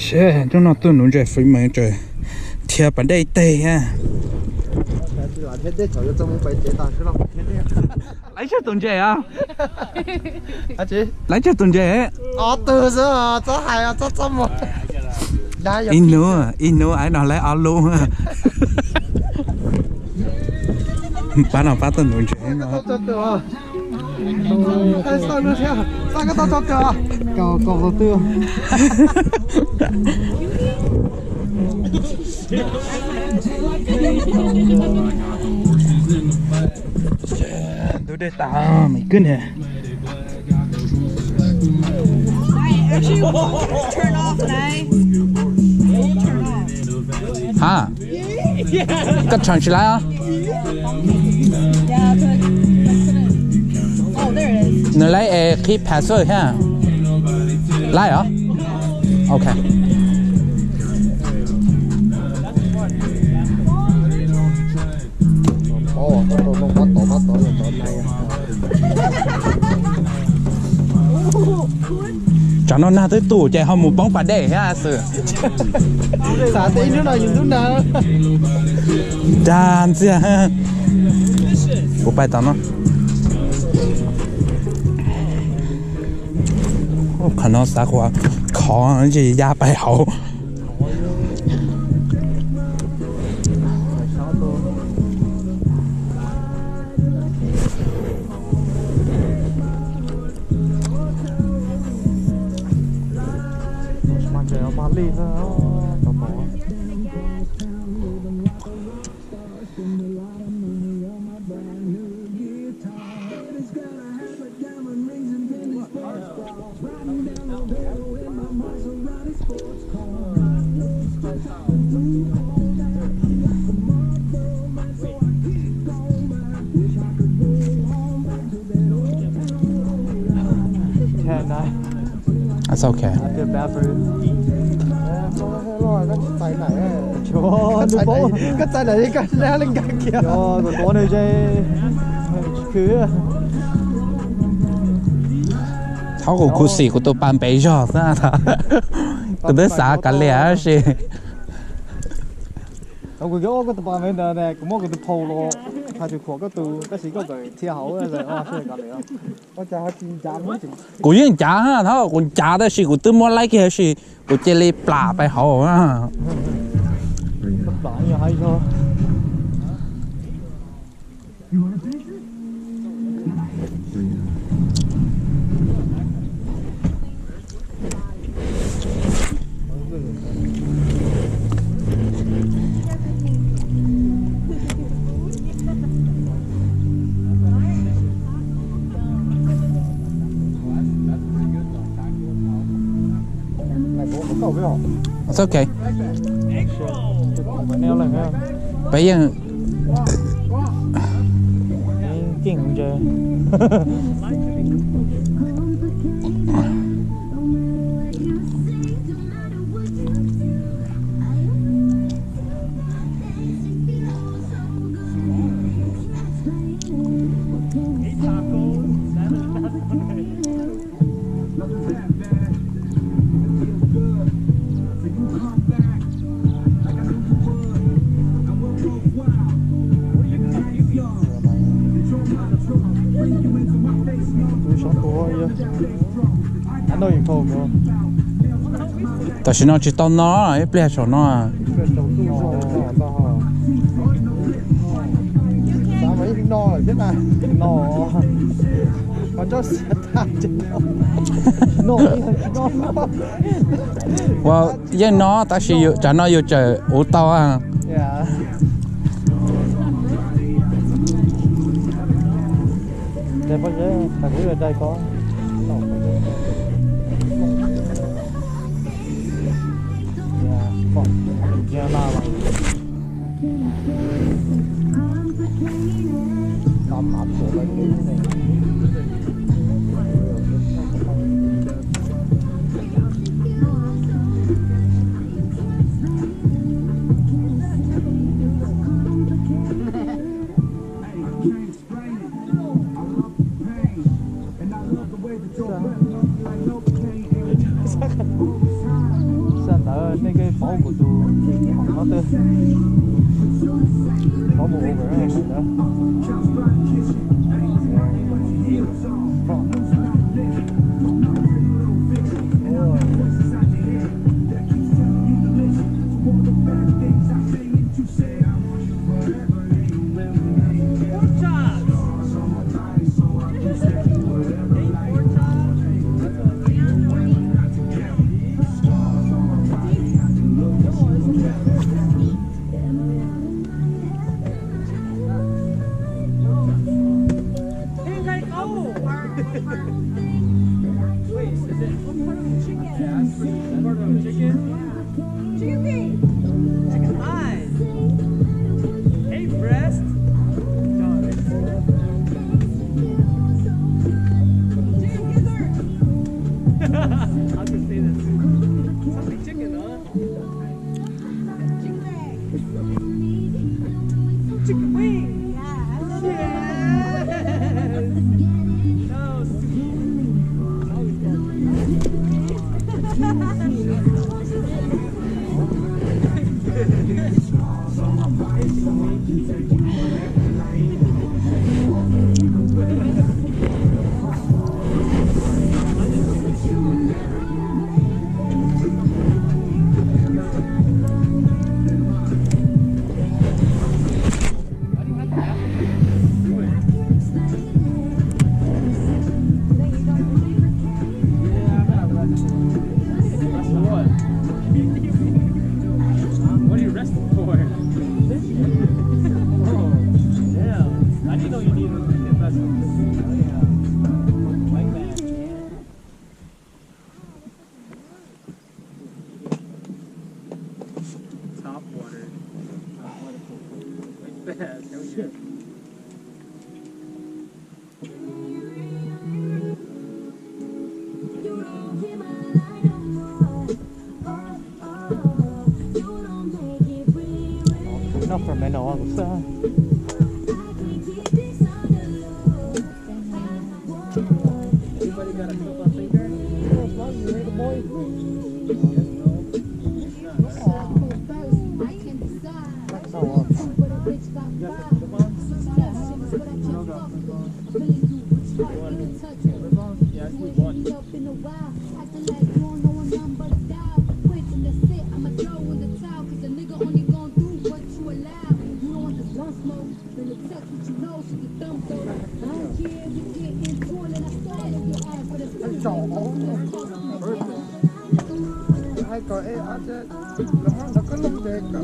Hnub no tuaj nuv ntses fwv mas tseem dhia pas dej teg thiab. Laiv tsawg tus ntses os? Laiv tsawg tus ntses? Ib hnub, ib hnub aiv no laiv ob lub. Pab no pab tuaj nuv ntses no. Ntub dej tas me kwb niag. Ha, koj tshee tsis laib os? Nws laib es qhib password thiab. Laib os? Ok. Tsam no nag twb tu ces ho mus poob pas dej thiab xwb. Dag ntxiag. Kuv pais tom no. Qhov no xav khov, khov tsis ya pais hauv. It's okay. Thaub kuv khuv xim kuv tus pas npe zog xwb. Kuv twb xav kav liam tab sis. Kuv yeej ncav, thaub kuv ncav tab sis kuv twb muab laib kiag tab sis kuv cia li plam pais hauv. It's okay. Peb yeej Tam sim no tsis tau no, ib pliag saum no. Ua yeej no tab sis tsam no yus tseem ua tau. Nej kev paub kuv tus hom no twg? Paub mus over na. Wait, is it? Yeah, that's pretty good. Part of a chicken? Chicken feet. Chicken thighs. Hey, breast. No, it's chicken gizzard. I was gonna say that too. Something chicken, huh? Chicken leg. Chicken wing. Yeah, I love it. Yes. No, What are you resting for? Oh, damn. I didn't know you needed a restroom. Oh, yeah. Like that. Top water. Like that. Hell yeah. Noj from menu xwb. Everybody got a cup of finger? Hais kom ej, los muab ntawd koj looj ces kom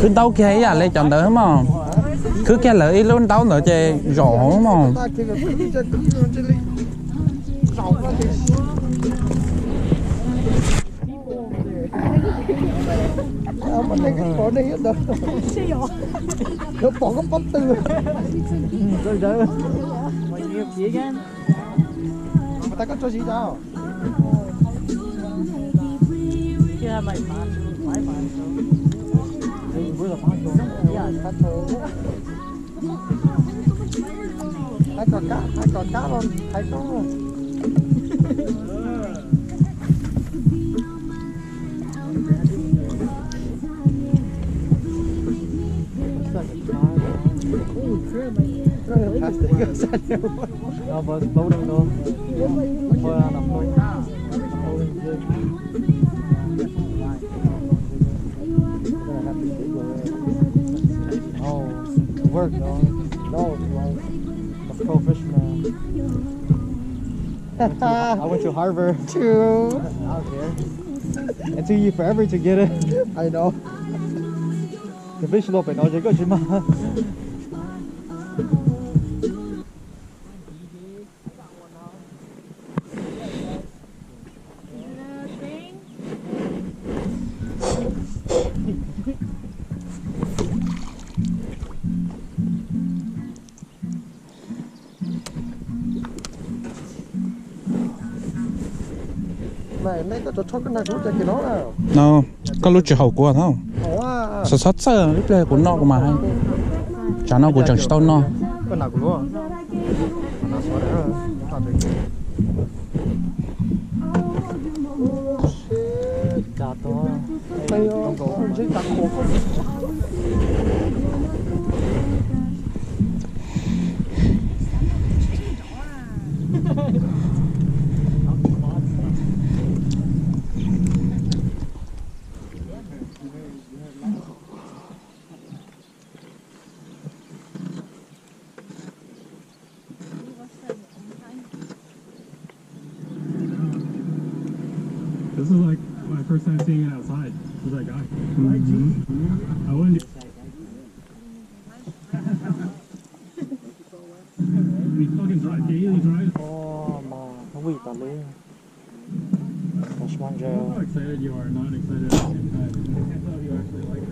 Khwb ntaub kiag ib yam li cov ntawd mog. Khwb kiag lawv ib lub ntaub ntawd ces zaum mog. Pom koj pob tw. Mas tas koj tso zis rau. Hais kom kab, hais kom kab los hais koj. No, but it's loading though. Hold on, I'm loading. I'm loading good. Oh, work, dog. No, bro. I'm a professional. I went to Harvard. True. I don't care. It took you forever to get it. I know. Professional pem no ces koj tsis mag. No, koj lub tsis haum kuv thab. Xav xav txawj ib pliag kuv noj kuv mas hais. Tsam no kuv tseem tsis tau noj. This is like my first time seeing it outside. It's like, ah, I wouldn't. It's fucking dry. Can you even dry? Oh, man. Wait, How excited you are and not excited at the same time. I can't tell if you actually like it.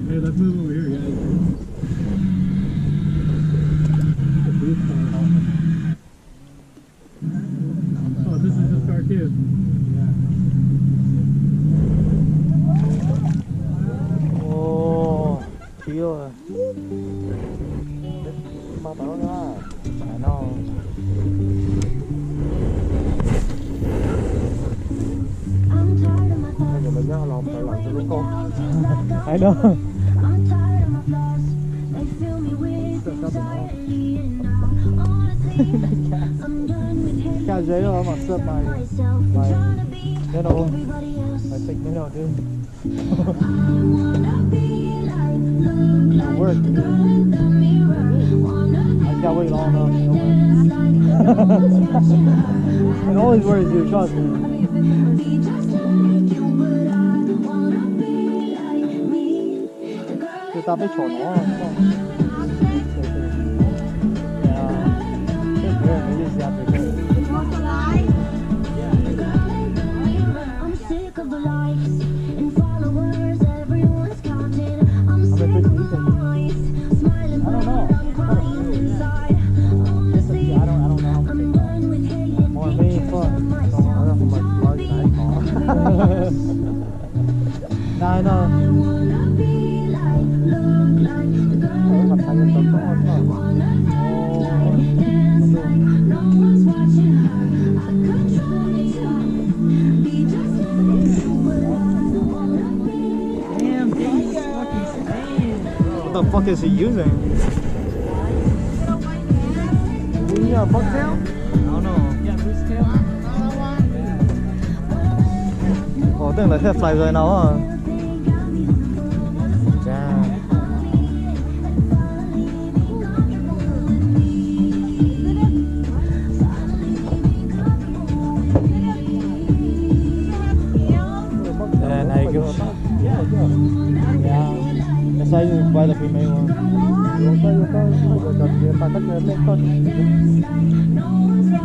Hey, let's move over here, guys. Oh, this is his car too. Oh, chill. Pab tau na. Hais no. Hais no. Casual, I'm gonna set my, my middle, my thick middle, dude. Work. I got weight long enough. It always works, dude. Trust me. Ces tau peb tshom no. Nine, no. What the fuck is he using? Yeah, bucktail? I don't know. Ua tej lawv thiaj fly zoj no. That's why you buy the pre-made one.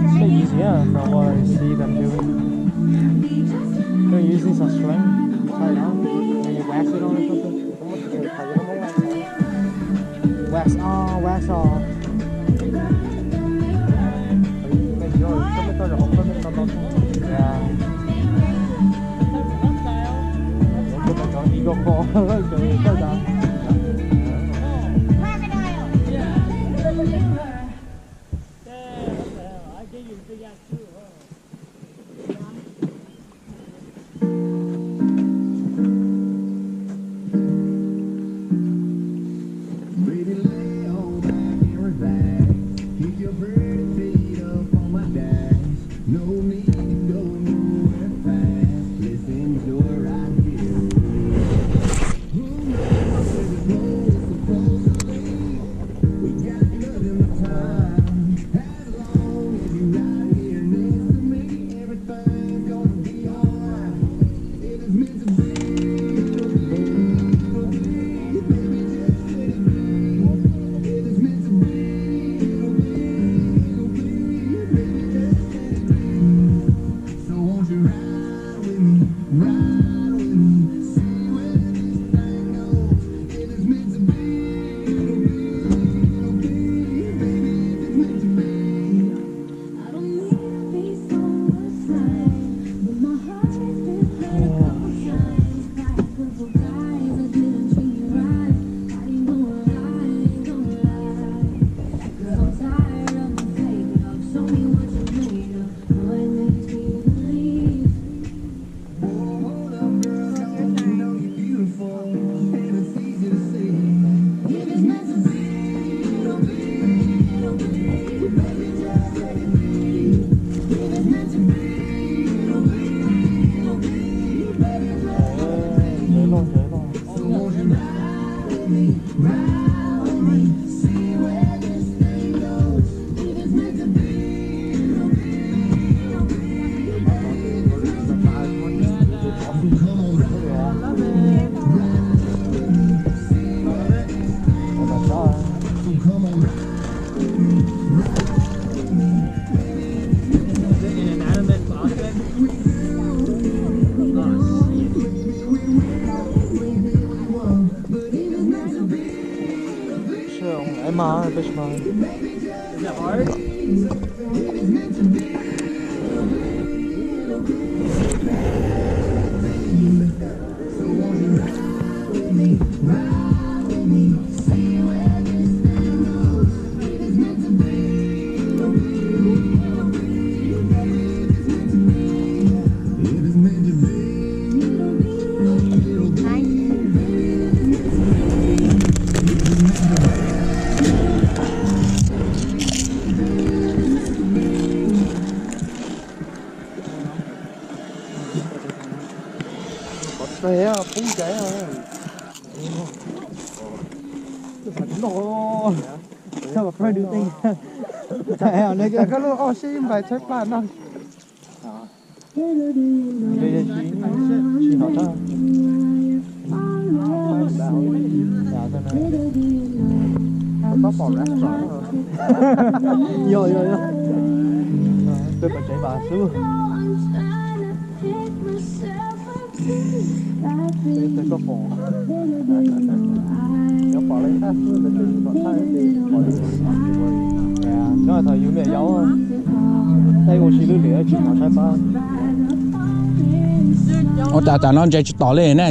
It's so easy, yeah, from what I see them doing. They're using some string, tie it up, and you wax it on or something. Wax on, wax off. Baby, lay on back and relax. Kick your pretty feet up on my dash. No need to go nowhere fast. Let's enjoy right here. Who knows Qhov tsev poob ncaiv no. Sao mà private do you think? Koj lub ob sib npais tshaib plab no. Tsis hnov tshaj. Yog yog yog. Peb pom tsev vas xwb. Nyob thaum yus niam yau, tej ua si lwj liam tsis hnov tshaib plab. Ua cas tam no ntses tsis tom li ne?